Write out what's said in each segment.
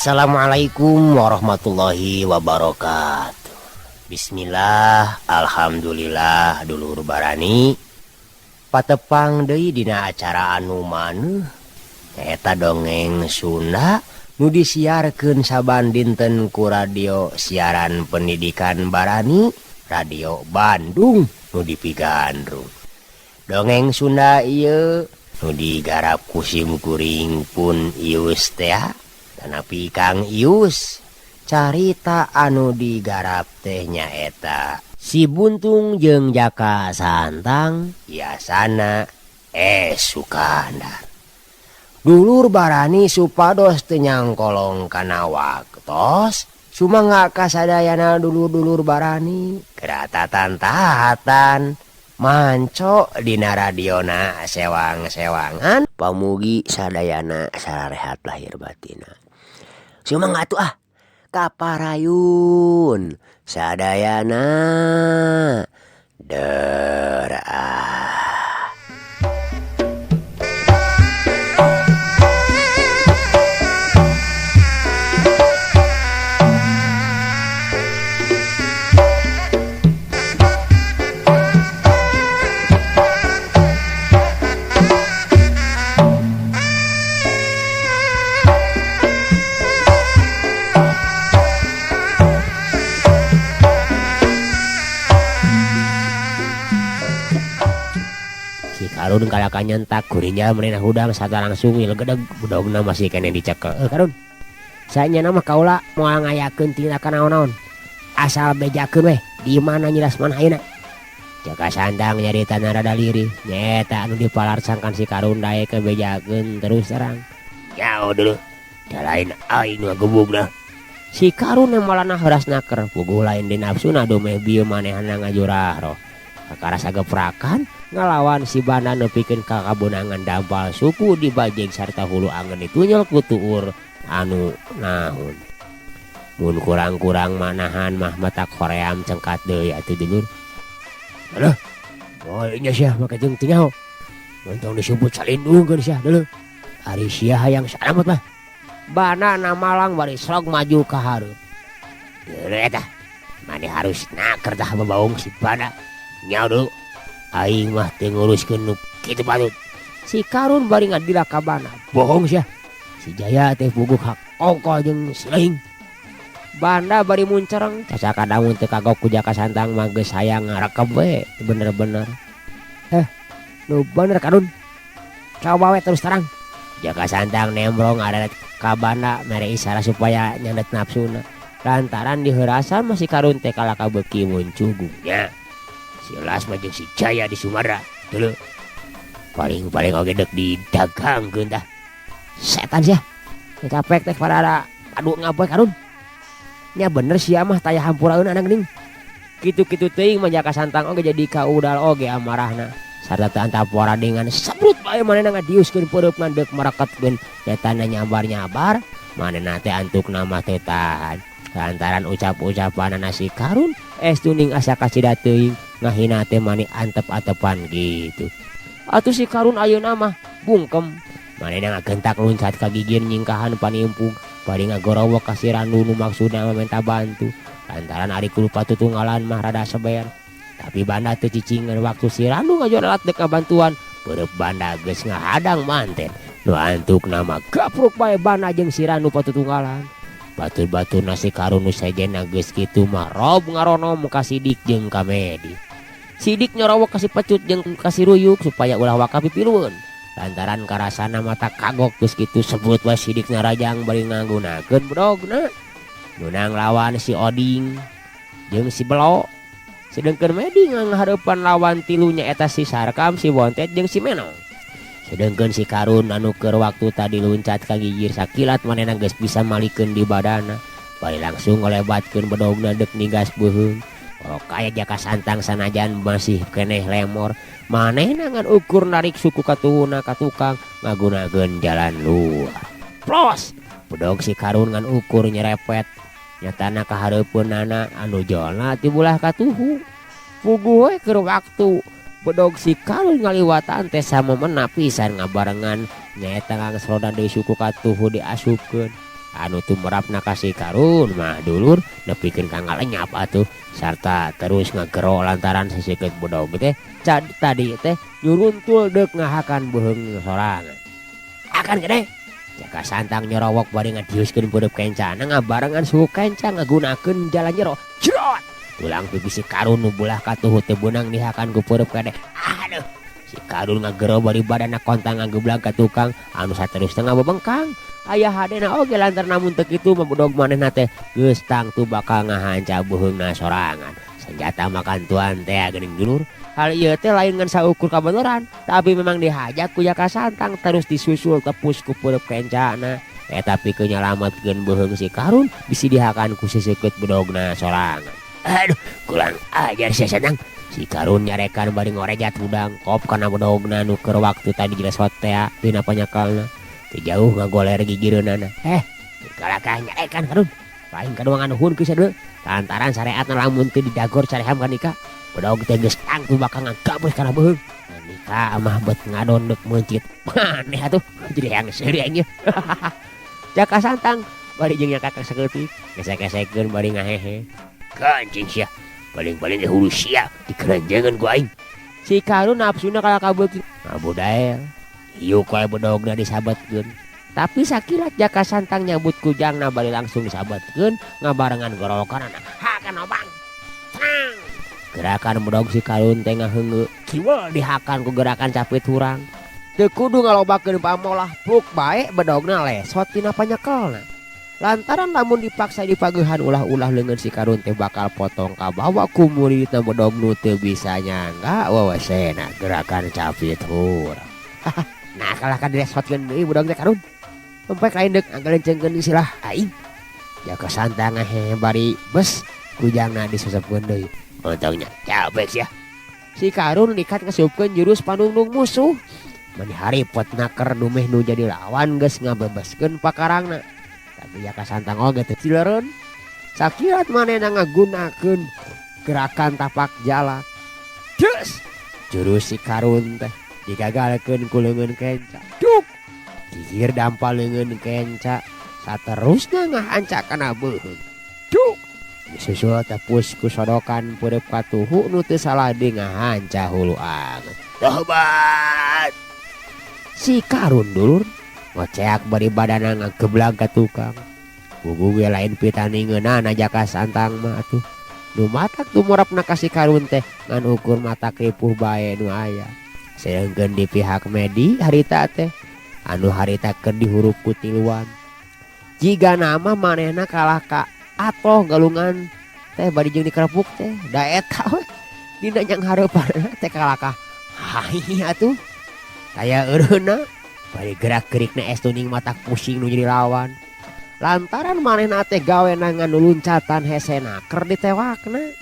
Assalamualaikum warahmatullahi wabarakatuh. Bismillah, alhamdulillah dulur barani patepang deui dina acara anu maneuh nyaeta dongeng Sunda nu disiarkeun saban dinten ku radio siaran pendidikan Barani Radio Bandung nu dipigandrung. Dongeng Sunda ieu nu digarap ku sim kuring pun Ius teh tanapi Kang Ius. Carita anu digarap teh nyaeta Si Buntung jeung Jaka Santang Yasana Sukandar. Dulur barani supados teu nyangkolong kana waktos sumangga kasadayana dulur-dulur barani keratatan-tahatan manco dina radiona sewang-sewangan pamugi sadayana sararehat lahir batina. Sumangga atuh ah kaparayun sadayana deraah. Karun kalaka nyentak gurinya merenah hudang sata langsung gedeg bedogna masih kene dicekel. Karun sanya nama kaula moal ngayakeun tindakan naon-naon asal bejakeun weh di mana Nyi Lasman ayeuna. Jaka Santang nyarita rada lirih nyaeta anu dipalarsangkan si Karun daek bejakeun terus terang. Nyaho dulu da lain aing nu ngagebugna. Si Karun malanah heuras naker puguh lain di nafsuna dumeh bieu manehna ngajurah roh. Kakarasa geprakan ngalawan si Banda nepikeun ka kabunangan dampal suku di bajeng sarta hulu angen ditunyel ku tuur anu nahun. Mun kurang-kurang manahan mah mata koream cengkat deui atuh dulur. Aduh, oh nya sia make jeung teu nyaho. Untung disebut salindungkeun sia dulur. Ari sia hayang salamet mah. Banda na malang bari srog maju ka hareup. Dulur eta, maneh harus naker tah babaung si Banda. Nyaho dulu aing mah teu nguruskeun nu kitu patut. Si Karun bari ngadila ka Banda. Bohong sia. Si Jaya teh puguh hak ongkoh jeung si Leuhing. Banda bari muncereng cacaka daun teu kagok ku Jaka Santang mah geus hayang ngarekeb we bener-bener. Nu bener Karun. Coba we terus terang. Jaka Santang nembrong areret ka Banda mere isyarat supaya nyandet nafsuna. Lantaran diheurasan mah si Karun teh kalaka beuki muncugungnya. Si Lasman jeung si Jaya di Sumatera dulu paling-paling oge dek didagangkeun tah. Setan sia. Capek teh pada ada adu ngapoe Karun. Nya bener sia mah taya hampuraeun anak geuning. Kitu-kitu teuing mah Jaka Santang oge jadi kaudal oge amarahna. Sarta teu antapora dengan sabrut bae manehna ngadiuskeun peureupna deuk mereketkeun nyatana nyabar-nyabar manehna teh antukna mah teu tahan. Lantaran ucap-ucapanana si Karun estuning asa kacida teuing ngahina teh mani antep-antepan gitu. Atuh si Karun ayeuna mah bungkem. Manehna ngagentak luncat ka gigir nyingkahan panimpung bari ngagorowok ka si Randu nu maksudna mah minta bantu. Lantaran ari kudu patutunggalan mah rada seber. Tapi Banda teu cicingeun waktu si Randu ngajoralat dek ngabantuan. Beureub Banda geus ngahadang manten. Nu antukna mah gapruk bae Banda jeung si Randu patutunggalan. Batur-batur nasi Karun nu sejena geus kitu mah rob ngaronom ka Sidik jeung ka Medi. Sidik nyorowok ka si Pecut jeung ka si Ruyuk supaya ulah waka pipilueun. Lantaran karasana mata kagok geus kitu sebut wae Sidik narajang bari ngagunakeun bedogna. Menang lawan si Oding jeung si Belo. Sedengkeun Medi ngahareupan lawan tilunya eta si Sarkam, si Bontet jeung si Menong. Sedengkeun si Karun anu keur waktu tadi luncat ka gigir sakilat manehna geus bisa malikeun di badana. Bari langsung ngalebatkeun bedogna deuk nigas beuheung. Kaya Jaka Santang sanajan masih keneh lemor, manehna ngan ukur narik suku katuhuna ka tukang ngagunakeun jalan luar. Plos! Bedog si Karun ngan ukur nyerepet. Nyatana kahareupeunana anu jolna ti bulah katuhu. Puguh we keur waktu bedog si Karun ngaliwatan teh samemena pisan ngabarengan nyaeta ngangsroda deui suku katuhu diasupkeun. Anu tumerapna ka si Karun mah dulur nepikeun ka ngalenyap atuh sarta terus ngagero lantaran siseukeut bedog teh tadi teh nyuruntul deuk ngahakan beuheung sorangan. Akan gede Jaka Santang nyorowok bari ngadiuskeun peureub kencana ngabarengan suhu kenca ngagunakeun jalan jero. Jrot! Tulang pipi si Karun nu belah katuhu teu beunang dihakan ku peureub kede. Aduh! Si Karun ngagero bari badanna kontang ngageblag ka tukang anu saterusna ngabebengkang. Aya hadena oge lantaran lamun teu kitu mah bedog manehna teh geus tangtu bakal ngahanca beuheungna sorangan. Senjata makan tuan teh geuning dulur. Hal ieu teh lain ngan saukur kabeneran, tapi memang dihaja ku Jaka Santang terus disusul tepus ku peureub kencana. Eta pikeun nyalametkeun beuheung si Karun bisi dihakan ku siseukeut bedogna sorangan. Aduh, kurang ajar sia Santang. Si Karun nyarekan bari ngorejat hudang kop kana bedogna nu keur waktu tadi dilesot tea tina panyakalna. Teu jauh ngagoler gigireunana. Kalakah nyarekan Karun. Lain kadua nganuhun ku sia lantaran sareatna lamun teu didagor careham ka Nika. Bedog teh geus tangtu bakal ngagabeuh kana beuheung. Nika mah bet ngadon deuk meuncit. Maneh atuh jadi hayang seuri aing ieu. Jaka Santang bari jeung nyakak saeutik gesek-gesekeun bari ngahehe. Kancing sia paling-paling ge hulu sia dikerenjengan ku aing. Si Karun nafsuna kalah kabeuki ngabudael. Hiuk wae bedogna disabetkeun. Tapi sakilat Jaka Santang nyabut kujangna bari langsung disabetkeun ngabarengan gorowokanana. Hakan obang. Tenang. Gerakan bedog si Karun teh ngaheungeu kiwel dihakan ku gerakan capit hurang. Teu kudu ngalobakeun pamolah pluk bae bedogna lesot tina panyekelna. Lantaran lamun dipaksa dipagehan ulah-ulah leungeun si Karun teh bakal potong kabawa ku muridna bedog nu teu bisa nyangga wewesena gerakan capit hurang. Nah kalah ka dilesotkeun deui bedog teh Karun. Empek lain deuk ngagalencengkeun silah aing. Jaka Santang ngahehe bari bes kujangna disosepkeun deui. Untungnya capek sia. Si Karun likat ngesupkeun jurus panungtung musuh. Mani haripot naker dumeh nu jadi lawan geus ngabebaskeun pakarangna. Tapi Jaka Santang oge teu cileureun. Sakilat manehna ngagunakeun gerakan tapak jalak. Deus! Jurus si Karun teh digagalkeun ku leungeun kenca. Duk! Gigir dampal leungeun kenca saterusna ngahanca kana beuheung. Duk! Disusul tepus ku sodokan peureub katuhu nu teu salah deui ngahanca hulu anget. Tobat! Si Karun dulur ngoceak bari badana ngageblag ka tukang. Puguh ge lain pitandingeunana Jaka Santang mah atuh. Nu matak tumorapna ka si Karun teh ngan ukur mata ripuh bae nu aya. Sedengkeun di pihak Medi harita teh anu harita keur dihurup ku tiluan. Jiga nama manehna kalah ka atoh galungan teh bari jeung dikerepuk teh da eta we dina nyang hareupanna teh kalakah hai atuh taya eureunna bari gerak-gerikna es tuning matak pusing nu jadi lawan lantaran manehna teh gawena ngan luncatan hese naker ditewakna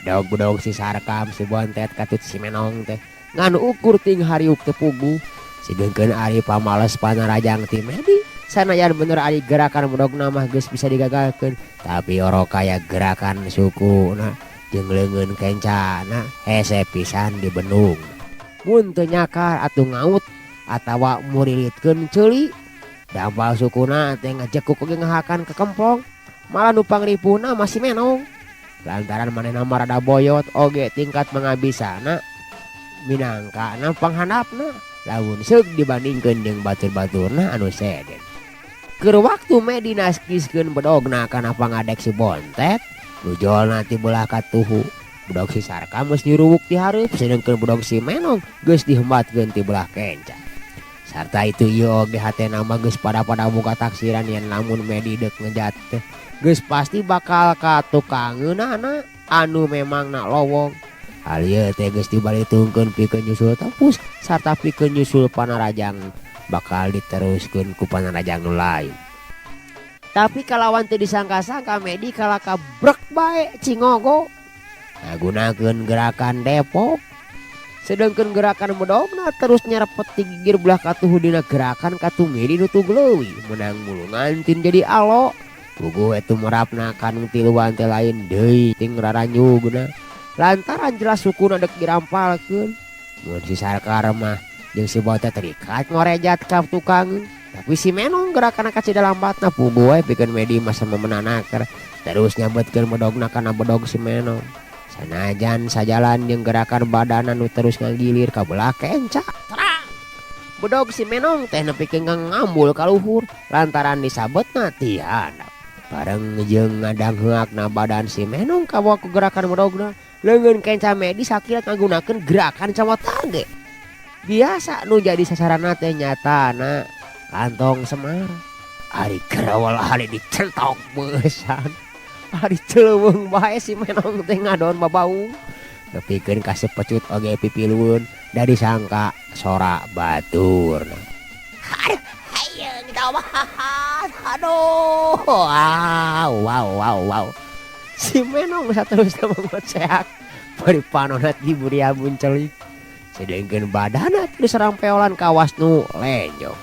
bedog-bedog si Sarkam si Bontet katut si Menong teh ngan ukur ting hariuk teu puguh sidengkeun ari pamales panarajang ti Medi. Sanajan bener ari gerakan bedogna mah geus bisa digagalkeun tapi oro kaya gerakan sukuna jeung leungeun kencana hese pisan di bendung. Mun teu nyakar atuh ngaut atawa murilitkeun ceuli dampal sukuna teh ngajekuk oge ngahakan kekemplong malah nu pangripuhna masih Menong. Lantaran manehna mah rada boyot oge tingkat mangabisana minangkana panghandapna lamun seug dibandingkeun jeung batur-baturna anu seden. Keur waktu Medi naskiskeun bedogna kana pangadek si Bontet, nujolna ti belah katuhu. Bedog si Sarkam geus nyuruwuk ti hareup sedengkeun bedog si Menong geus dihembatkeun ti belah kenca. Sarta itu ieu oge hatena mah geus pada-pada boga taksiran yen lamun Medi deuk ngejat teh geus pasti bakal ka tukangeunana anu memangna lowong. Hal ieu teh geus dibalitungkeun pikeun nyusul tepus sarta pikeun nyusul panarajang bakal diteruskeun ku panarajang nu lain. Tapi kalawan teu disangka-sangka Medi kalaka brek bae cingogo. Ngagunakeun gerakan depok. Sedengkeun gerakan bedogna terus nyerepet ti gigir belah katuhu dina gerakan katumiri nu tugleuwi meunang mulungan tin jadi alo. Puguh eta merapna kanu tiluan teh lain deui ting raranyugna. Lantaran jelas sukuna dek dirampalkeun. Mun si Sarkar mah jeung si Bontet terikat ngorejat ka tukang. Tapi si Menong gerakan kacida lambatna puguh we pikeun Medi mah samemenanaker terus nyabetkeun bedogna kana bedog si Menong. Sanajan sajalan jeung gerakan badanna nu terus ngagilir ka belah kenca. Terang. Bedog si Menong teh nepikeun ka ngambul ka luhur lantaran disabetna ti handap. Bareng jeung ngadangheakna badan si Menong kabawa ku gerakan bedogna, leungeun kenca Medi sakilat ngagunakeun gerakan comot tage. Biasa nu jadi sasaranna teh nyatana kantong Semar. Ari gerewel ari dicentok beusan. Ari celeuweung bae si Menong teh ngadon babaung. Nepikeun ka sepecut oge pipilueun da disangka sora baturna. Aduh hayeung tobat aduh wow wow wow wow. Si Menong saterusna mangoceak bari panonna diburiabun celik. Sedengkeun badanna terus rampeolan kawas nu lenjong.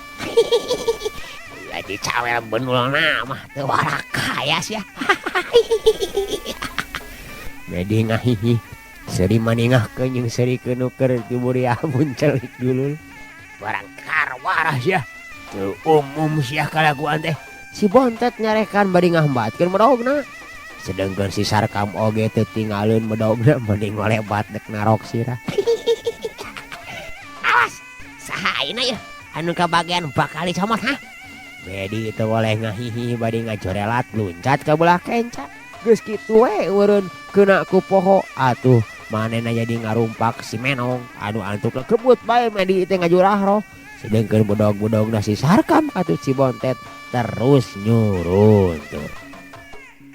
Gaji cawel benulna mah teu warakaya sia. Medi ngahihi seuri maningahkeun jeung seurikeun nu keur diburiabun celik dulul. Barang karwarah sia. Teu umum sia kalakuan teh. Si Bontet nyarekan bari ngahambatkeun bedogna. Sedengkeun si Sarkam oge teu tinggaleun bedogna mending ngolebat dek narok sirah. Awas, saha ayeuna yeuh anu kabagian bakal dicomot hah? Medi teu boleh ngahihi bari ngajorelat luncat ka belah kenca. Geus kitu we eureun keuna ku poho atuh manehna jadi ngarumpak si Menong anu antukna kebut bae Medi teh ngajurahroh. Sedengkeun bedog-bedogna si Sarkam katut si Bontet terus nyuruntur.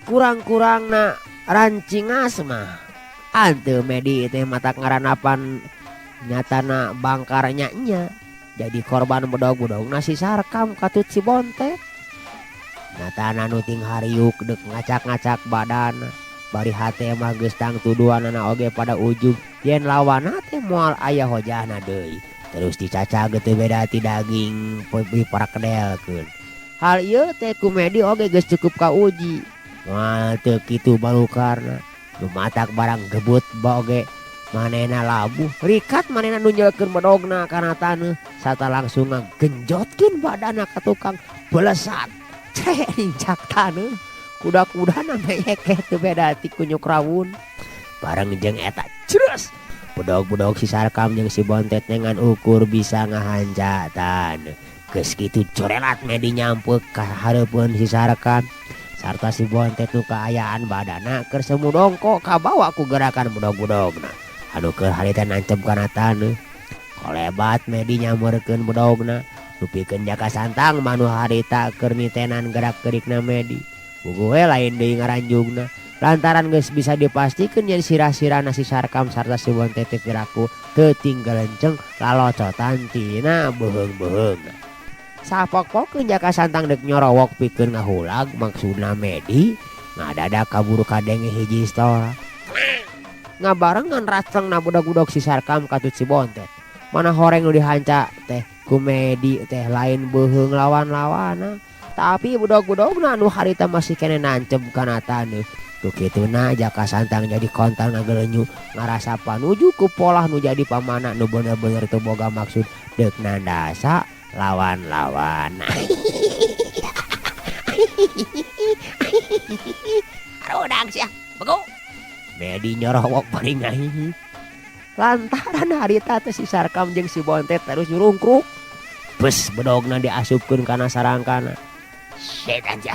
Kurang-kurangna rancingas mah hanteu Medi teh matak ngaranapan nyatana bangkar nya nya. Jadi korban bedog-bedogna si Sarkam katut si Bontet. Nyatana nu ting hariuk deuk ngacak-ngacak badanna. Bari hate mah geus tangtuduanana oge pada ujug yen lawanna teh moal aya hojahna deui. Terus dicacag teu beda ti daging diparakedelkeun. Hal ieu teh ku Medi oge geus cukup kauji. Moal teu kitu balukarna. Nu matak barang gebut oge manehna labuh rikat manehna nunjelkeun bedogna kana taneuh sarta langsung ngagenjotkeun badanna ka tukang belesat cek nincak taneuh kuda-kudana meyekeh teu beda ti kunyuk rawun. Bareng jeung eta jres bedog-bedog si Sarkam jeung si Bontet ngan ukur bisa ngahanca taneuh. Geus kitu jorelat Medi nyampeuk ka hareupeun si Sarkam sarta si Bontet nu kaayaan badana keur semu dongko kabawa ku gerakan bedog-bedogna. Anu keur harita nancep kana taneuh. Kolebat Medi nyamperkeun bedogna dupikeun Jaka Santang mah nu harita keur nitenan gerak-gerikna Medi. Puguh we lain deui ngaranjugna lantaran geus bisa dipastikeun yen sirah-sirahna si Sarkam sarta si Bontet teh piraku teu tinggelenceng lalocotan tina beuheung-beuheungna. Sapok-pokeun Jaka Santang deuk nyorowok pikeun ngahulag maksudna Medi ngadadak kaburu kadenge hiji stora. Ngabarengan racengna budak-budak si Sarkam katut si Bontet. Mana horeng nu dihanca teh ku Medi teh lain beuheung lawan-lawana tapi budog-budogna nu harita masih keneh nancep kana taneuh. Nu kituna Jaka Santang jadi kontan ngagelenyu ngarasa panuju ku polah nu jadi pamana nu bener-bener teu boga maksud deuk nandasa lawan-lawana. Arudang sia, bego. Medi nyorowok bari ngahihi. Lantaran harita teh si Sarkam jeung si Bontet terus nyurungkruk. Bes bedogna diasupkeun kana sarangkana. Setan sia.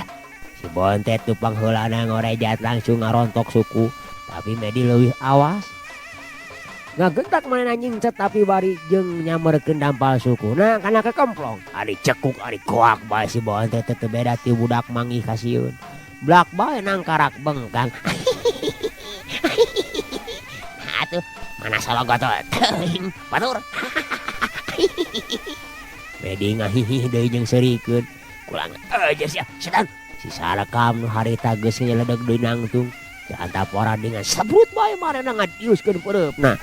Si Bontet nu pangheulana ngorejat langsung ngarontok suku, tapi Medi leuwih awas. Ngagentak manehna nyingcet tapi bari jeung nyamberkeun dampal sukuna kana kekemplong. Ari cekuk ari goak bae si Bontet teh teu beda ti budak manggih kasieun. Blak bae nangkarak bengkang. Atuh mana sologot teuing batur. Medi ngahihi deui jeung seurikeun. Kurang ajar sia setan. Si Sarkam nu harita geus nyeledeg deui nangtung. Diantapora dengan sebrut bae manehna ngadiuskeun peureupna.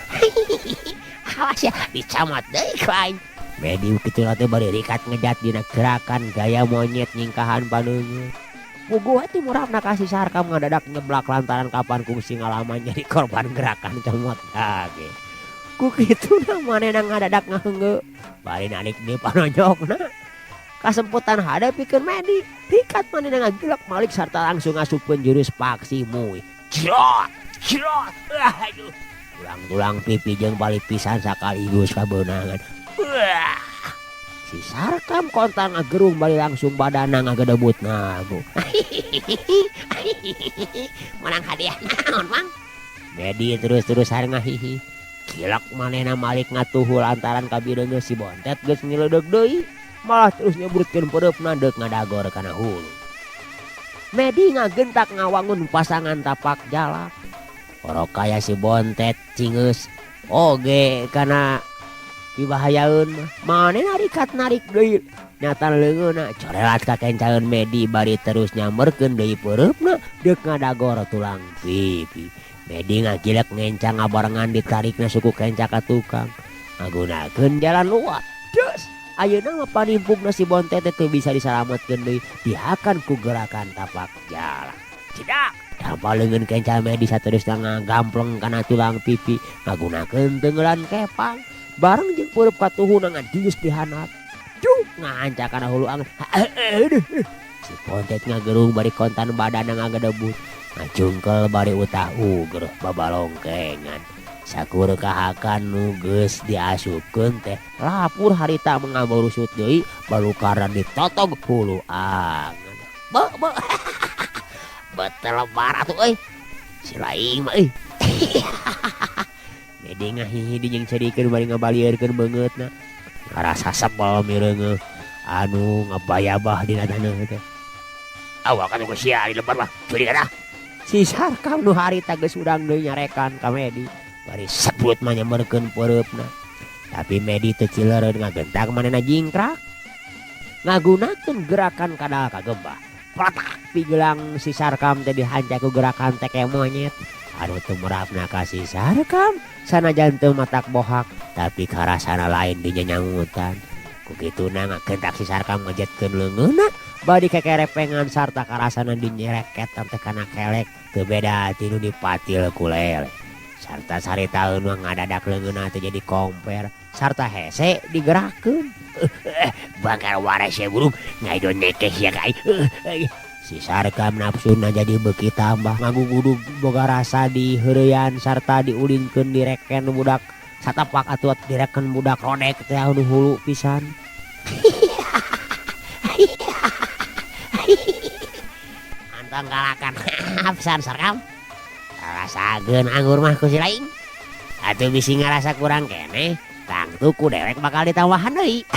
Awas ya dicamot deui ku aing. Medi kitu teh bari rikat ngejat dina gerakan gaya monyet nyingkahan paneungeun. Puguh teh murabna ka si Sarkam ngadadak nyeblak lantaran kapan kungsi ngalaman jadi korban gerakan comot dage. Ku kituna manehna ngadadak ngaheungeu bari narik deui panonyokna. Kasemputan hade pikeun Medi. Rikat manehna ngagilek malik sarta langsung ngasupkeun jurus paksi mui. Jrot, jrot. Aduh. Tulang-tulang pipi jeung palipisan sakaligus kabeunangan. Wah. Si Sarkam kontan ngagerung bari langsung badana ngagedebut ngagu. Menang hadiah naon, Mang? Medi terus-terusan ngahihi. Kilek manehna malik ngatuhu lantaran kabireungeus si Bontet geus ngileudeg deui. Malah terus nyebrutkeun peureupna deuk ngadagor kana hulu. Medi ngagentak ngawangun pasangan tapak jalak. Orok kaya si Bontet cingeus oge kana pibahayaeun mah. Manehna rikat narik deui nyata leungeunna corelat ka kencaeun Medi bari terus nyamberkeun deui peureupna deuk ngadagor tulang pipi. Medi ngagilek ngenca ngabarengan ditarikna suku kenca ka tukang. Ngagunakeun jalan luar. Des! Ayeuna mah panimpugna si Bontet teh teu bisa disalametkeun deui dihakan ku gerakan tapak jalak. Cidak! Tanpa leungeun kenca Medi saterusna ngagampleng kana tulang pipi ngagunakeun teunggeulan kepang. Bareng jeung peureub katuhuna ngadius di handap. Juk ngahanca kana hulu angeun. Aduh. Si Bontet ngagerung bari kontan badanna ngagedebut. Ngacungkel bari utah ugreh babalongkengan. Sakur kahakan nu geus diasupkeun teh lapur harita mengaborusut deui balukaran ditotog hulu angeun. Beuh beuh. Betel lebar atuh euy. Si laing mah euy. Medi ngahihi jeung ceurikeun bari ngabalieurkeun beungeutna. Ngarasa sebel mireungeuh anu ngabayabah dina taneuh teh. Awak atuh sia di lebar mah curi kana. Si Sarkam nu harita geus hudang deui nyarekan ka Medi. Bari sebrut mah nyamberkeun peureupna. Tapi Medi teu cileureun ngagentak manehna jingkrak. Ngagunakeun gerakan kadal ka gebah. Pletak pigelang si Sarkam teh dihanca ku gerakan teke monyet. Anu teu merapna ka si Sarkam sanajan teu matak bohak tapi karasana lain dinyanyangutan. Ku kituna ngagentak si Sarkam ngejetkeun leungeunna bari kekerepengan sarta karasana dinyereketan teh kana kelek teu beda ti nu dipatil ku lele. Sarta saritaeun mah ngadadak leungeunna teh jadi komper sarta hese digerakkeun. Bangkar waras ya burung ngaido nekeh ya kai. Si Sarkam nafsuna jadi beuki tambah ngagugudug boga rasa diheureyan sarta diulinkeun direken budak satapak atuh direken budak rodek teh anu hulu pisan. Antong kalakan pisan Sarkam. Rasakeun anggur mah ku si laing. Atuh bisi ngarasa kurang keneh, tangtu ku dewek bakal ditambahan deui.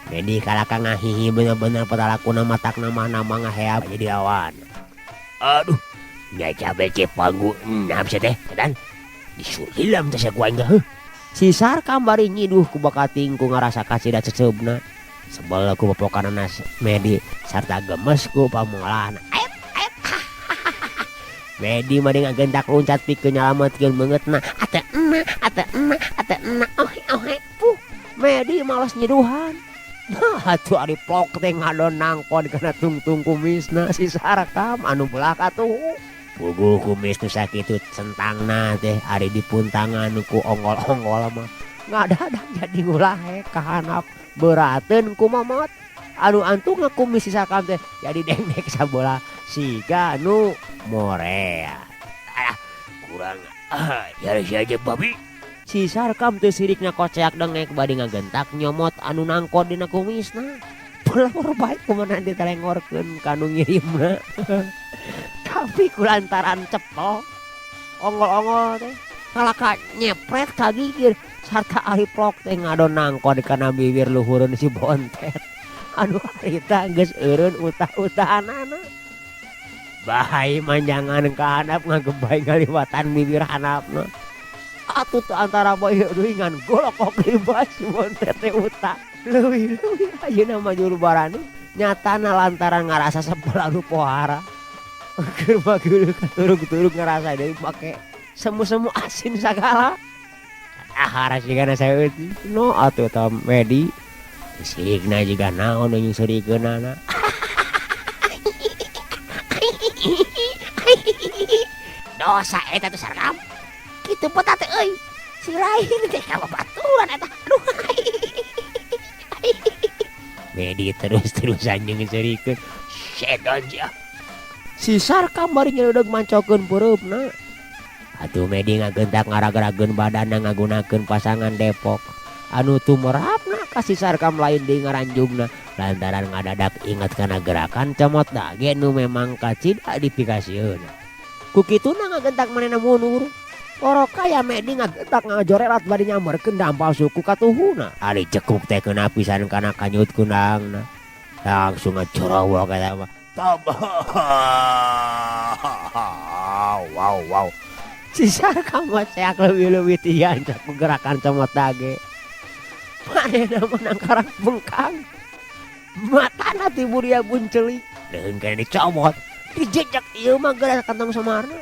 Medi kalaka ngahihi bener-bener petalakuna matak nama-nama ngaheab jadi awan. Aduh, nya cabe cipanggu enam sia teh, dan disulilam teh sia ku aing heuh. Si Sarkam bari nyiduh ku bakating ku ngarasa kasida ceceubna. Sebel ku popokanana Medi sarta gemes ku pamolahna. Ait ait. Medi mah ngagentak luncat pikeun nyalametkeun beungeutna. Ate ena, ate ena, ate ena, ohe ohe. Puh, Medi malas nyiduhan. Nah, atuh ari plok teh ngadon nangkon kana tungtung kumisna si Sarkam anu belah katuhu. Puguh kumis nu sakitu centangna teh ari dipuntangan ku ongol-ongol mah ngadadak jadi ngulahe ka handap beurateun ku momot. Anu antungna kumis si Sarkam teh jadi dengdek sabelah siga nu morea. Ah, kurang ah, sia aja babi. Si Sarkam teu sirikna koceak dengek bari ngagentak nyomot anu nangkon dina kumisna. Pelor bae kumaha ditelengorkeun ka nu ngirimna. Tapi kulantaran cepel ongol-ongol teh kalaka nyepret ka gigir sarta ari plok teh ngadon nangkon kana bibir luhureun si Bontet. Anu harita geus eureun utah-utahanana. Bae manjangan ka handap ngagebay ngaliwatan bibir handapna. Atuh teu antara bae deui ngan golokok libas si Bontet teh utah. Leuwih-leuwih ayeuna mah juru barani nyatana lantaran ngarasa sebel anu pohara. Keur mah geuleuh katurug-turug ngarasa deui make semu-semu asin sagala. Dahar sigana saeutik. No atuh eta Medi. Sirikna jiga naon nu nyeuseurikeunana. Dosa eta teh Sarkam. Kitu peta teh euy. Si lain teh ka babaturan eta. Aduh. Medi terus-terusan jeung seurikeun setan sia. Si Sarkam bari nyeludeg mancokeun peureupna. Atuh Medi ngagentak ngaragrageun badanna ngagunakeun pasangan Depok. Anu tumerapna ka si Sarkam lain deui ngaranjubna lantaran ngadadak inget kana gerakan comot dage nu memang kacida dipikasieunna. Ku kituna ngagentak manehna mundur. Orokaya Medi ngagentak ngajorelat bari nyamberkeun dampal suku katuhuna. Ari cekuk teh keuna pisan kana kanyut kundangna. Langsung ngacorowok eta mah. Tabah. Wow wow. Si Sarkam mah ceak leuwih-leuwih ti gerakan comot dage. Manehna mah nangkarak bengkang. Matana ti buria buncelik. Deung keneh dicomot. Dijejak ieu mah geura kantong samarna.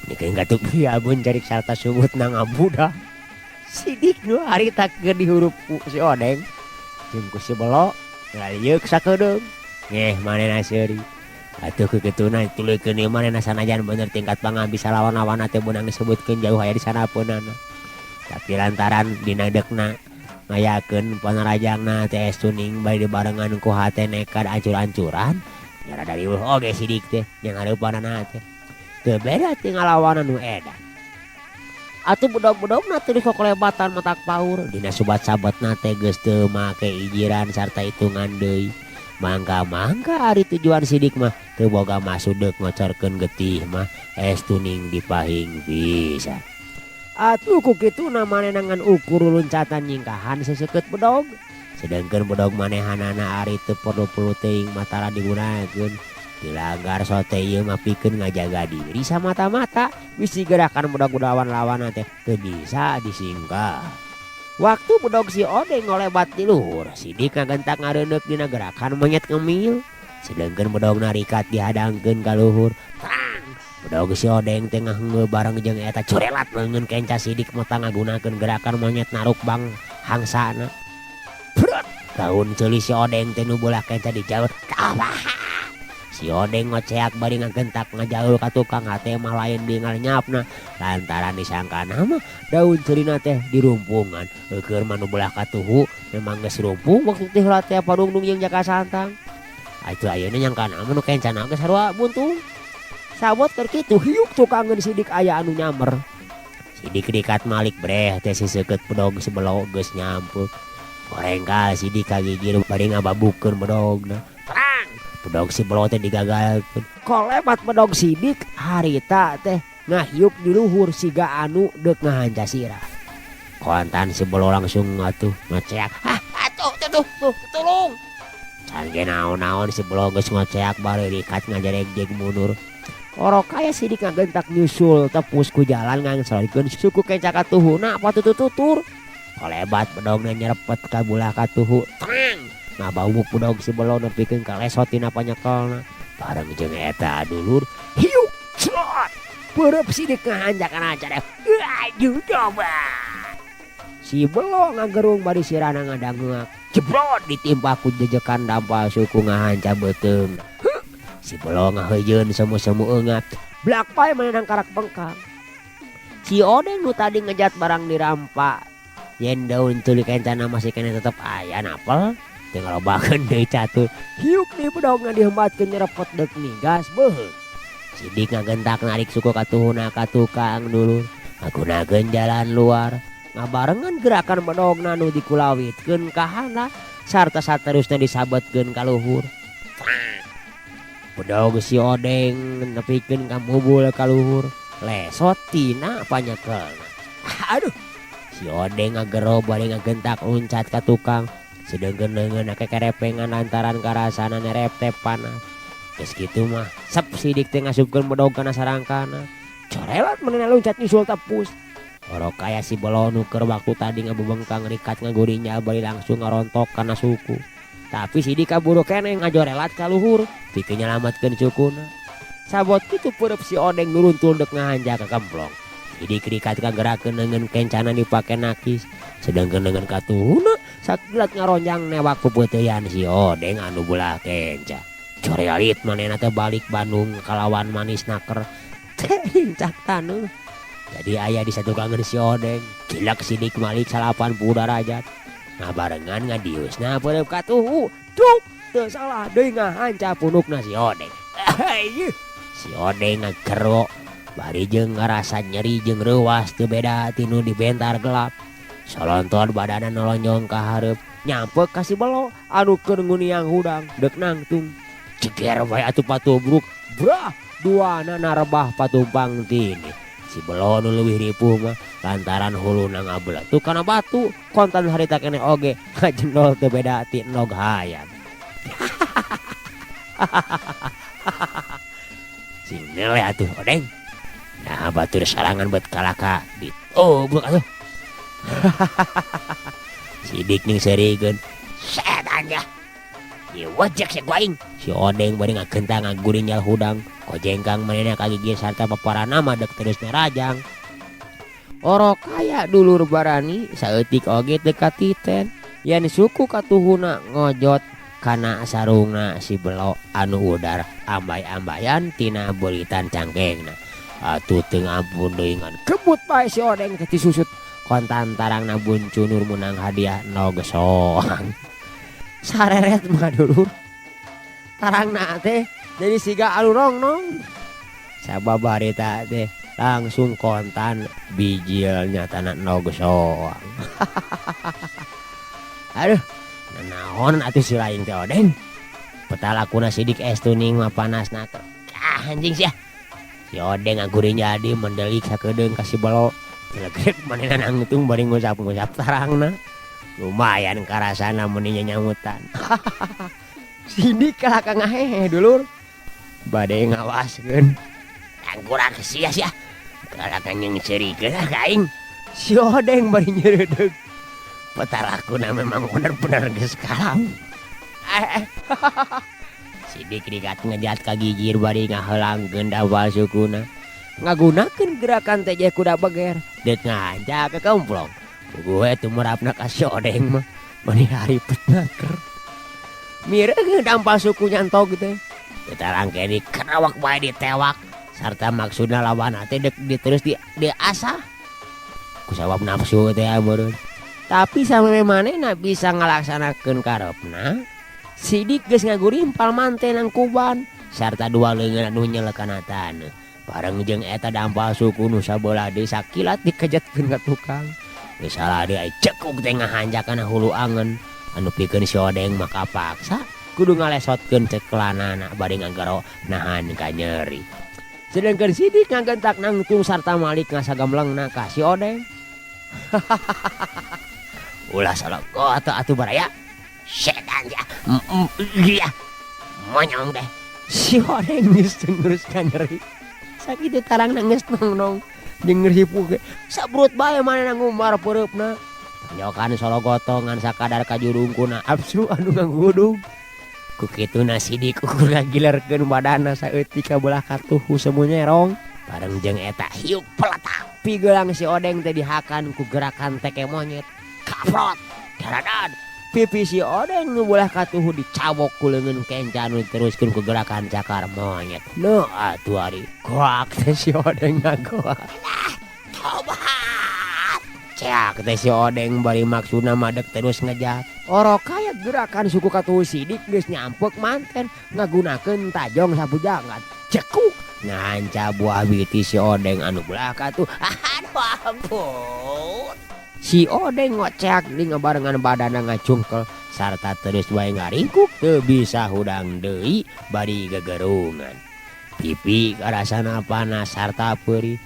Nikeun katuk biabun carik sarta sungutna ngabudah. Sidik nu harita keur dihurup ku si Odeng jeung ku si Belo lalieuk sakedeung. Ngeh manehna seuri. Atuh kekituna tuluykeun ieu manehna sanajan bener tingkat pangabisa lawan-lawanna teh meunang disebutkeun jauh aya di sanapeunana. Tapi lantaran dina dekna ngayakeun panarajangna teh es tuning bari dibarengan ku hate nekad ancur-ancuran nya rada riweuh oge sidik teh nya ngareupanana teh. Teu beda ti ngalawanan nu edan. Atuh bedog-bedogna teuing kokolebatan matak paur dina subat-sabetna teh geus teu make ijiran sarta hitungan deui. Mangga-mangga ari tujuan sidik mah teu boga maksud deuk ngocorkeun getih mah es tuning dipahing pisan. Atuh ku kituna manehna ngan ukur luncatan nyingkahan seseukeut bedog. Sedengkeun bedog manehanana ari teu perlu-perlu teuing mah tara digunakeun. Dilanggar sote ieu mah pikeun ngajaga diri samata-mata bisi gerakan bedog lawan-lawanna teh teu bisa disingkah. Waktu bedog si Odeng ngolebat di luhur, sidik ngagentak ngareundeuk dina gerakan monyet ngemil. Sedengkeun bedogna rikat dihadangkeun ka luhur. Trang! Bedog si Odeng teh ngaheungeu bareng jeung eta curelat leungeun kenca sidik mata ngagunakeun gerakan monyet naruk bang hangsana. Brut! Daun ceuli si Odeng teh nu beulah kenca dijaur. Tabah! Si Odeng ngoceak bari ngagentak ngajaul ka tukang hate mah lain deui ngalenyapna lantaran disangkana mah daun ceulina teh dirumpungan. Eukeun mah nu beulah katuhu memang geus rumpung waktu teh heula teh padungdung jeung jaka santang. Atuh ayeuna nyangkana mah nu kencana geus sarua buntung. Sabot keur kitu hiuk tukangeun sidik aya anu nyamber. Sidik dikat malik breh teh siseukeut bedog si Belo geus nyampeuk. Gorengkal sidik kagigir bari ngababukeun bedogna. Terang! Bedog si Belo teh digagalkeun. Kolebat bedog sidik harita teh ngahiuk di luhur siga anu deuk ngahanca sirah. Kontan si Belo langsung atuh ngoceak. Hah, atuh tuh tuh tuh tulung. Can ge naon-naon si Belo geus ngoceak bari rikat ngajaregjeg mundur. Orokaya sidik ngagentak nyusul tepus ku jalan ngangsolikeun suku kenca katuhuna patutututur. Kolebat bedogna nyerepet ka bulah katuhu. Terang! Ngabawuk bedog si Belo nepikeun ka lesot tina panyekelna. Bareng jeung eta dulur hiuk crot. Peureub sidik ngahanjakan acara. Aduh coba. Si Belo ngagerung bari sirahna ngadangeak. Jebrot ditimpa ku jejekan dampal suku ngahanca beuteungna. Si Belo ngaheujeun semu-semu eungat. Blak pae manehna karak bengkang. Si Odeng nu tadi ngejat barang dirampa. Yen daun ceuli kencana masih keneh tetep aya napel. Teu ngalobakeun deui catur. Hiuk deui bedogna dihembatkeun nyerepot deuk migas beuheung. Sidik ngagentak narik suku katuhuna ka tukang dulur. Ngagunakeun jalan luar. Ngabarengan gerakan bedogna nu dikulawitkeun ka handap sarta saterusna disabetkeun ka luhur. Bedog si Odeng nepikeun ka mubul ka luhur. Lesot tina panyekelna. Aduh. Si Odeng ngagero bari ngagentak luncat ka tukang. Sedengkeun leungeunna kekerepengan lantaran karasana nereptep panas. Geus kitu mah sep sidik teh ngasupkeun bedog kana sarangkana. Corelat manehna luncat nyusul tepus. Orokaya si Belo nu keur waktu tadi ngabebengkang rikat ngagurinya bari langsung ngarontok kana suku. Tapi sidik kaburu keneh ngajorelat ka luhur pikeun nyalametkeun sukuna. Sabot kitu peureub si Odeng nuruntul deuk ngahanja ka kemplong. Sidik rikat kagerakeun leungeun kencana dipake nakis. Sedengkeun leungeun katuhuna sakilat ngaronjang newak pepeuteuyan si Odeng anu beulah kenca. Corealit manehna teh balik Bandung kalawan manis naker. Teh lincak taneuh. Jadi aya di satukangeun si Odeng. Cilak sidik malik 80 derajat. Ngabarengan ngadiusna peureub katuhu. Truk teu salah deui ngahanca punukna si Odeng. Si Odeng ngagero bari jeung ngarasa nyeri jeung reuwas teu beda ti nu dibentar gelap. Solonton badanna nolonyong ka hareup nyampe ka si Belo anu keur nguniang hudang deuk nangtung. Jeger wae atuh patubruk brah duanana rebah patumpang tini. Si Belo nu leuwih ripuh mah lantaran huluna ngabeletuk kana batu kontan harita keneh oge ngajendol teu beda ti endog hayam. Sing nele atuh Odeng. Nah batur sarangan bet kalaka ditubruk atuh. Sidik ning seurikeun. Setan yah. Diwejek sia ku aing. Si Odeng bari ngagentang ngagurinyal hudang. Kojengkang manehna kagigir sarta paparana mah dek terus narajang. Orok kaya dulur barani saeutik oge teu katiten yen suku katuhuna ngojot kana sarungna si Belo anu udar ambay-ambayan tina beulitan cangkengna. Atuh teu ngampun deui ngan kebut bae si Odeng teh tisusut kontan tarangna buncunur meunang hadiah nog soang. Sareret mah dulur tarangna teh jadi siga anu rongnong. Sabab harita teh langsung kontan bijil nyatana nog soang. Aduh, nanaon atuh si lain teh Odeng. Petalakuna sidik es tuning mah panasna teh. Ah anjing sia. Si Odeng ngaguring jadi mendelik sakedeung ka si Belo. Cilegrek manehna nangtung bari ngusap-ngusap tarangna. Lumayan karasana mun nyanyamutan. Sidik kalah ka ngahehe dulur. Bade ngawaskeun. Tangkurak sia sia. Kalah ka nyeungseurikeun ah ka aing. Si Odeng bari nyeureudeuh. Petalakuna memang bener-bener geus kalam. Sidik digat ngejat ka gigir bari ngaheulangkeun dampal sukuna. Ngagunakeun gerakan teh kuda beger deuk ngahanca ke kemplong. Puguh we tumerapna ka si Odeng mah meni haripet naker. Mireung dampal suku nyantog teh. Teu tarangke dikerawak bae ditewak sarta maksudna lawanna teh deuk diterus diasah. Kusabab nafsu teh meureun. Tapi sameme manehna bisa ngalaksanakeun karepna, Sidik geus ngagurimpal manten nangkuban sarta dua leungeun anu nyelek kana taneuh. Bareng jeung eta dampal suku nu sabelah deui sakilat dikejetkeun ka tukang. Geus salah deui ai cekuk teh ngahanjak kana hulu angen anu pikeun si Odeng mah kapaksa kudu ngalesotkeun cekelanana bari ngagero nahan kanyeri. Sedengkeun Sidik ngagentak nangtung sarta malik ngasagamlengna ka si Odeng. Ulah sologoh atuh baraya. Setan sia. Iya. Monyong teh. Si Odeng geus terus kanyeri. Sakitu tarangna geus nongnong jeung ngeusipu ge. Sabrut bae manehna ngumbar peureupna. Tonjokan sologoto ngan sakadar kajurung ku nafsu anu ngagudug. Ku kituna Sidik ukur ngagilerkeun badanna saeutik ka belah katuhu semu nyerong. Bareng jeung eta hiuk peletak. Pigelang si Odeng teh dihakan ku gerakan teke monyet. Kaprot, daradan. Pipi si Odeng nu belah katuhu dicabok ku leungeun kenca nu diteruskeun ku gerakan cakar monyet. Neuh atuh ari goak teh si Odeng ngagoak. Lah, tobat. Ceak teh si Odeng bari maksudna mah dek terus ngejat. Orok kaya gerakan suku katuhu Sidik geus nyampek manten ngagunakeun tajong sapujangan. Cekuk nganca buah biti si Odeng anu belah katuh. Aduh ampun. Si Odeng ngoceak di ngabarengan badanna ngacungkel sarta terus wae ngaringkuk teu bisa hudang deui bari gegerungan. Pipi karasana panas sarta peurih.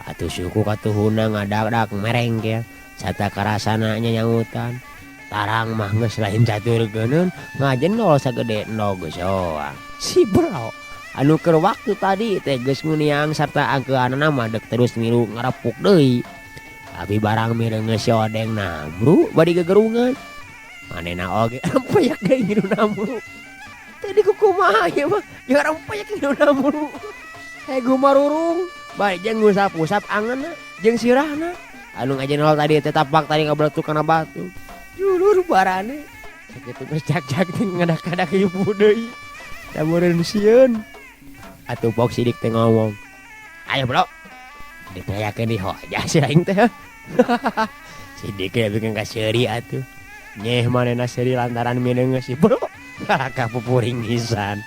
Atuh suku katuhuna ngadak-dak merengkel sarta karasana nyanyangutan. Tarang mah geus lain catur geuneun ngajendol sagede endog soang. Si Belo anu keur waktu tadi teh geus nguniang sarta angkeuanana mah dek terus milu ngarepuk deui. Tapi barang mireungeus si Odeng namru bari gegerungan. Manehna oge rempeyak deui ngilu namru. Teu dikukumaha ieu mah jeung rempeyak ngilu namru. Hegu marurung bari jeung ngusap-usap angeunna jeung sirahna. Anu ngajenol tadi teh tapak tadi ngabeletuk kana batu. Julur barane. Sakitu geus jak-jak teh ngadak-ngadak ibu deui. Da meureun sieun. Atuh pok Sidik teh ngomong, "Ayo Bro, dipayakeun di hojah si aing teh." Sidik ge bikin ka seuri atuh. Nyeh manehna seuri lantaran mireungeus si Bro. Kalakah pupuringisan.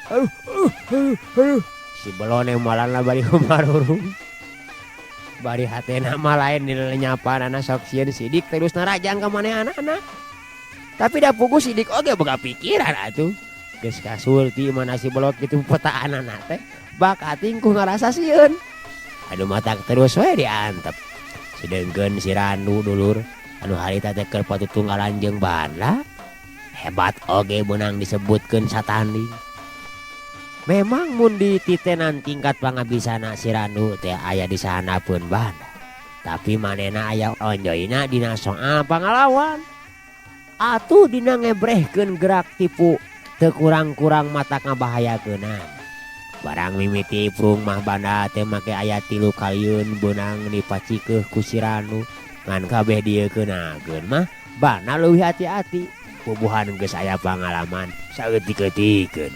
Aduh, aduh, aduh, aduh. Si belone malah bari kumarurung. Bari hatena mah lain dilenyapanana sok sieun sidik terus narajang ka manehanana. Tapi da puguh sidik oge boga pikiran atuh. Geus kasurti mana si belot kitu petaanana teh bakating ku ngarasa sieun. Aduh matak terus we diantep. Sedengkeun si Randu dulur anu harita teh keur patutunggalan jeung banda. Hebat oge beunang disebutkeun satanding. Memang mun dititenan tingkat pangabisana si Randu teh aya di sahandapeun banda. Tapi manehna aya onjoyna dina soal pangalawan. Atuh dina ngebrehkeun gerak tipu teu kurang-kurang matak ngabahayakeunana. Barang mimiti iprung mah banda teh make aya 3 kalieun beunang dipacikeuh ku si Randu. Ngan kabeh dieukeunnakeun mah banda leuwih hati-hati. Puguhan geus aya pangalaman saeutik-eutikeun.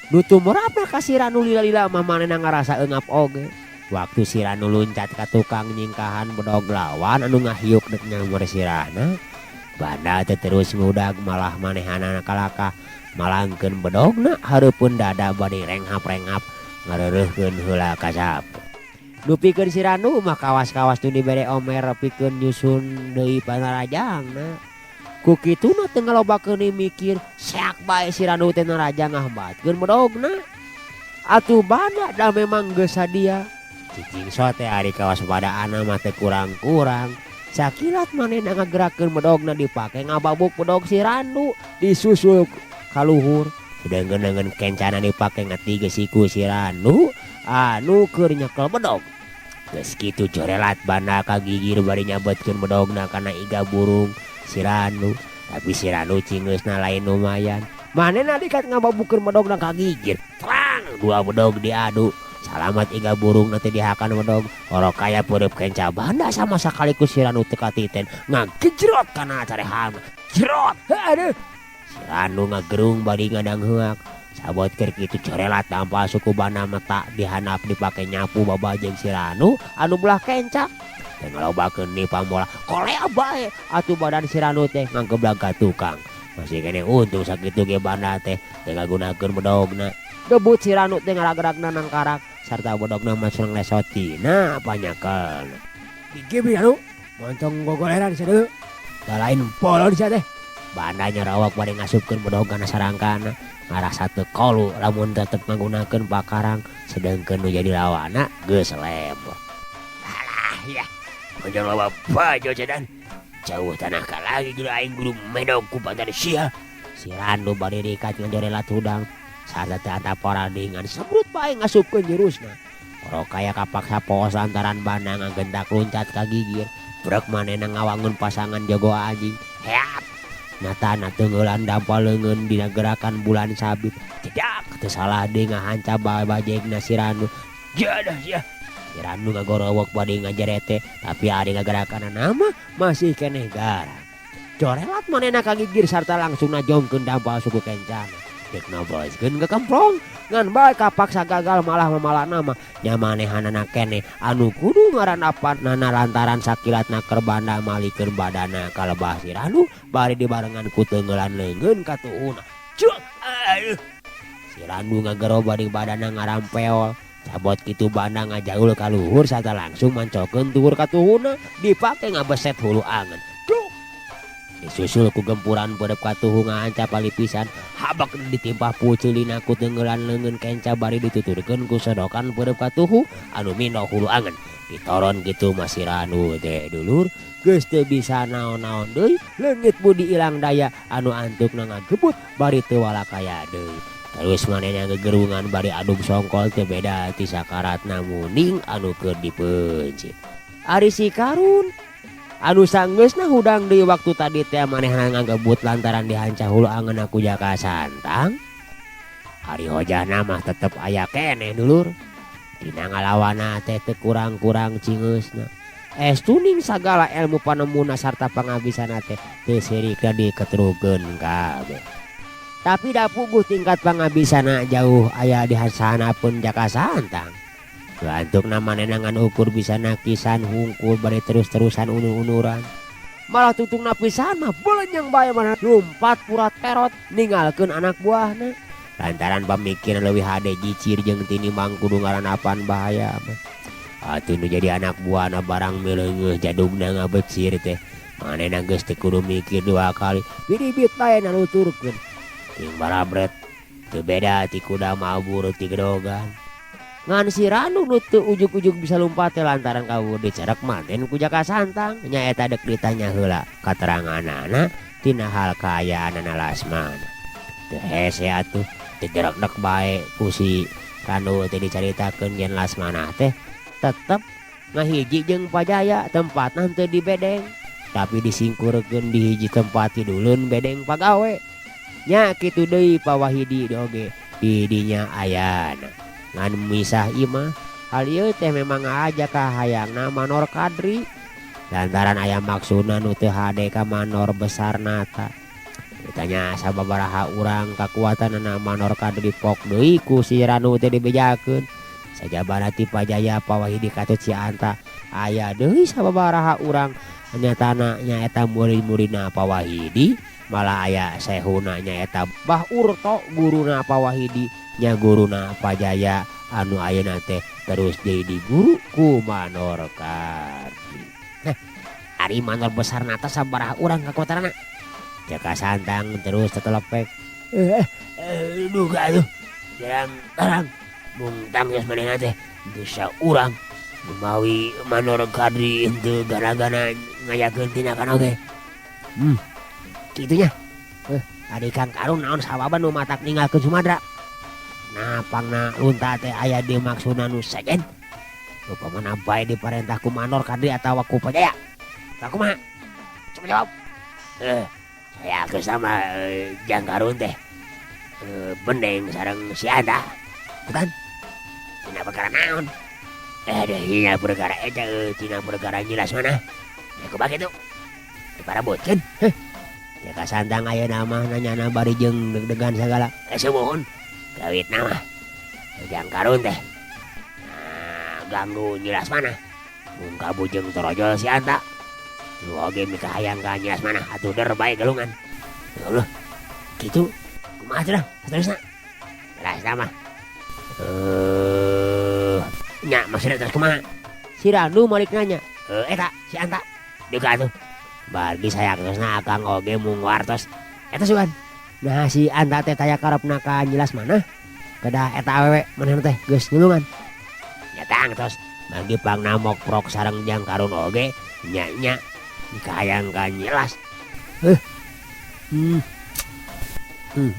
Nu tumrapna ka si Randu lila-lila mah manehna ngarasa eungap oge. Waktu si Randu luncat ka tukang nyingkahan bedog lawan anu ngahiuk dek nyamber sirahna, banda teh terus ngudag malah manehanana kalakah malangkeun bedogna hareupeun dada bari renghap-renghap ngareureuhkeun heula ka sapu. Nu pikeun si Randu mah kawas-kawas nu dibere Omer pikeun nyusun deui panarajangna. Ku kituna teu ngalobakeun mikir seak bae si Randu teh narajang ngahambatkeun bedogna. Atuh banda da memang geus sadia. Cicing sote ari kawaspadaanna mah teu kurang-kurang. Sakilat manehna ngagerakeun bedogna dipake ngababuk bedog si Randu disusul ka luhur. Sedengkeun leungeun kencana dipake ngatige siku si Randu anu keur nyekel bedog. Geus kitu corelat banda ka gigir bari nyabetkeun bedogna kana iga burung si Randu. Tapi si Randu cingeusna lain lumayan. Manehna dikat ngababukeun bedogna ka gigir. Trang dua bedog diadu. Salamat iga burung teh dihakan bedog. Orok kaya peureub kenca banda sama sakali ku si Randu teu katiten. Ngagejrot kana carehan. Jrot. Aduh. Si Randu ngagerung bari ngadang heuak. Sabot keur kitu corelat dampal suku banda meta dihandap dipake nyapu babajeng si Randu anu belah kenca. Teu ngalobakeun di pambola kolea bae atuh badan si Randu teh ngageblag ka tukang. Masih keneh untung sakitu ge banda teh teu ngagunakeun bedogna. Debut si Randu teh ngaragragna nangkarak sarta bedogna mah surang lesotina panyakelna. Gigi Randu moncong gogoleran sia deui. Da lain bolon sia teh. Banda nyarawak bari ngasupkeun bedog kana sarangkana. Ngarasa teu kolu lamun tetep ngagunakeun pakarang sedengkeun nu jadi lawanna geus lembor. Alah ya, moncong loba bajo cedan. Jauh tanah ka lagi gula aing guru medog ku pantar sia. Si Randu bari rikat ngajorelat hudang. Sarta teu antapora dengan sebrut bae ngasupkeun jurusna. Orok kaya kapaksa poos lantaran banda ngagentak luncat ka gigir. Brek manehna ngawangun pasangan jago anjing. Heat. Nyatana teungeulan dampal leungeun dina gerakan bulan sabit. Jedak teu salah deui ngahanca babajegna si Randu. Jadah sia. Si Randu ngagorowok bari ngajerete, tapi ari ngagerakanna mah masih keneh garang. Corelat manehna ka gigir sarta langsung najongkeun dampal suku kencana. Deuk noboskeun kekemplong, ngan bae kapaksa gagal malah mamalana mah nya manehanana keneh anu kudu ngarandapanana lantaran sakilatna keur banda malikeun badana ka lebah si Randu bari dibarengan ku teungeulan leungeun ka tuhuna. Cuk! Aduh. Si Randu ngagero bari badana ngarampeol. Cabot kitu banda ngajaul ka luhur sarta langsung mancokeun tuhur ka tuhuna dipake ngabeset hulu angen. Duk! Disusul ku gempuran peureub ka tuhu ngahancap palipisan habak ditimpah puceulina ku teungeulan leungeun kenca bari dituturkeun ku sodokan peureub ka tuhu anu mindo hulu angen. Ditoron kitu mah si Randu teh dulur geus teu bisa naon-naon deui leungit budi ilang daya anu antukna ngagebut bari teu walakaya deui. Terus manehna gegerungan bari adug songkol teu beda ti sakaratna munding anu keur dipeuncit. Ari si Karun anu sanggeusna hudang deui waktu tadi teh manehna ngagebut lantaran dihanca hulu angeunna ku Jaka Santang. Ari hojahna mah tetep aya keneh dulur. Dina ngalawanna teh teu kurang-kurang cingeusna. Estuning sagala ilmu panemuna sarta pangabisana teh teu sirikna diketrukeun kabeh. Tapi da puguh tingkat pangabisana jauh aya di sahanapeun Jaka Santang. Lantukna manehna ngan ukur bisa nakisan hungkul bari terus-terusan unur-unuran. Malah tungtungna pisan mah belenyeng bae manehna lumpat purat perot ninggalkeun anak buahna. Lantaran pamikiran leuwih hade jicir jeung tinimbang kudu ngarandapan bahaya mah. Atuh nu jadi anak buahna barang mileungeuh jadugna ngabecir teh. Manehna geus teu kudu mikir dua kali, bidibit bae nanuturkeun. Ting barabret teu beda ti kuda mabur ti gedogan. Ngan si Ranu nu teu ujug-ujug bisa lumpat teh lantaran kabur dicerek manten ku Jaka Santang nyaeta dek ditanya heula kateranganana tina hal kaayaanana Lasmana. Teu hese atuh teu jerekdek bae ku si Ranu teh dicaritakeun yen Lasmana teh tetep ngahiji jeung Pajaya tempatna henteu di bedeng tapi disingkurkeun di hiji tempat tiduleun bedeng pagawe. Nya kitu deui Pawahidi oge di dinya ayana. Ngan misah imah hal ieu teh memang ngaaja ka hayangna Manor Kadri lantaran aya maksudna nu teu hade ka Manor Besar Nata. Ditanya sababaraha urang kakuatanana Manor Kadri pok deui ku si Ranu teh dibejakeun. Sajabana ti Pajaya Pawahidi katut si Anta aya deui sababaraha urang nyatana nyaeta murid-muridna Pawahidi malah aya sehuna nyaeta Bah Urto guruna Pawahidi nya guruna Pajaya anu ayeuna teh terus jadi guru ku Manor Kadri. Heh, ari Manor Besar Nata sabaraha urang kakuatanana? Jaka Santang terus tetelepek. Duga atuh jarang tarang mung tangges manehna teh bisa urang mawi Manor Kadri henteu gara-gara ngayakeun tindakan oge. Kitu nya. Ari Kang Karun naon sababna nu matak ninggalkeun Sumadra? Nah pangna lunta teh aya di maksudna nu sejen. Upamana bae diparentah ku Manor Kadri atawa ku Pajaya. Tah kumaha? Coba jawab. Saya geus sama Jang Karun teh bendeng sareng si Anta. Bukan? Tina perkara naon? Aduh, tina perkara eta tina perkara jelas mana? Ya kumaha kitu? Diparabotkeun. Heh. Jaka Santang ayeuna mah nanyana bari jeung deg-degan sagala. Sumuhun. Kawitna mah Jang Karun teh nah, ganggu nyilas mana mun kabujeng torojol si Anta nu oge mikahayang ka nyilas mana atuh der bae gelungan. Ya Allah, kitu kumaha cenah saterusna? Jelasna mah nya maksudna terus kumaha? Si Ranu malik nanya, eta si Anta duka atuh. Bagi sayaktosna akang oge mung wartos eta sugan. Nah si Anta teh taya karepna ka nyilas mana? Kedah eta awewe manehna teh geus nulungan. Nya tangtos bagi pangna mokprok sareng Jang Karun oge nya nya kahayang ka nyilas. Heuh.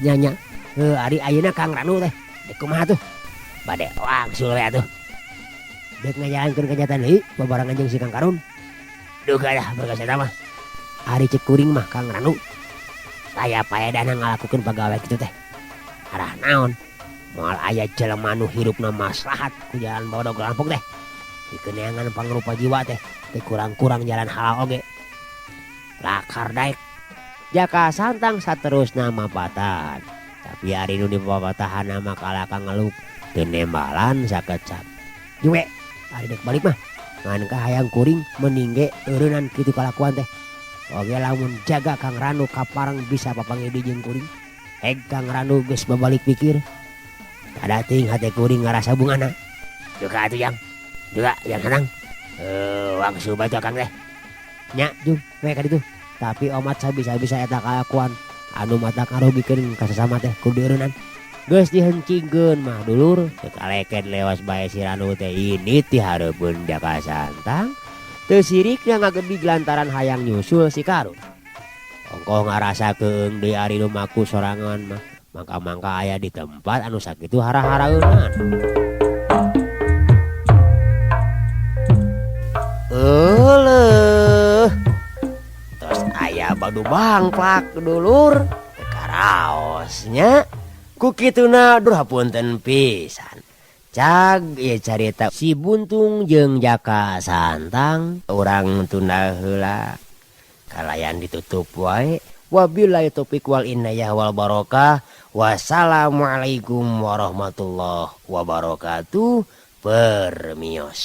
Nya nya. Heuh ari ayeuna Kang Ranu teh dek kumaha tuh? Bade wangsul we atuh. Dek ngajalankeun kenyataan deui babarengan jeung si Kang Karun. Duka dah berkas eta mah. Ari cek kuring mah Kang Ranu taya paedahna ngalakukeun pagawe kitu teh. Arah naon? Moal aya jelema nu hirupna maslahat ku jalan bodog rampok teh. Dikeneangan pangrupa jiwa teh teu kurang-kurang jalan halal oge. Lakar daek. Jaka Santang saterusna mapatahan. Tapi ari nu dipapatahanna mah kalaka ngeluk teu nembalan sakecap. Jue ari dek balik mah ngan kahayang kuring mending ge eureunnan kitu kalakuan teh. Oge lamun jaga Kang Ranu kapareng bisa papanggih deui jeung kuring. Heg Kang Ranu geus babalik pikir. Tada teuing hate kuring ngarasa bungana. Duka atuh Jang. Duka Jang Santang. Wangsul bae tuh Akang teh. Nya jung we ka ditu. Tapi omat sabisa-bisa eta kalakuan anu matak ngarugikeun ka sasama teh kudu dieureunnan. Geus dihencingkeun mah dulur teu kaleken lewas bae si Ranu teh ini ti hareupeun Jaka Santang. Teu sirikna ngagedig lantaran hayang nyusul si Karun. Ongkoh ngarasa keung deui ari lumaku sorangan mah mangka-mangka aya di tempat anu sakitu hara-haraeunan. Euleuh. Tos aya badu bangplak dulur teu karaos nya. Ku kituna duh hapunten pisan. Cag ieu carita si Buntung jeung Jaka Santang urang tunda heula kalayan ditutup wae. Wabillahi taufik wal inayah wal barokah. Wassalamualaikum warahmatullahi wabarakatuh. Permios.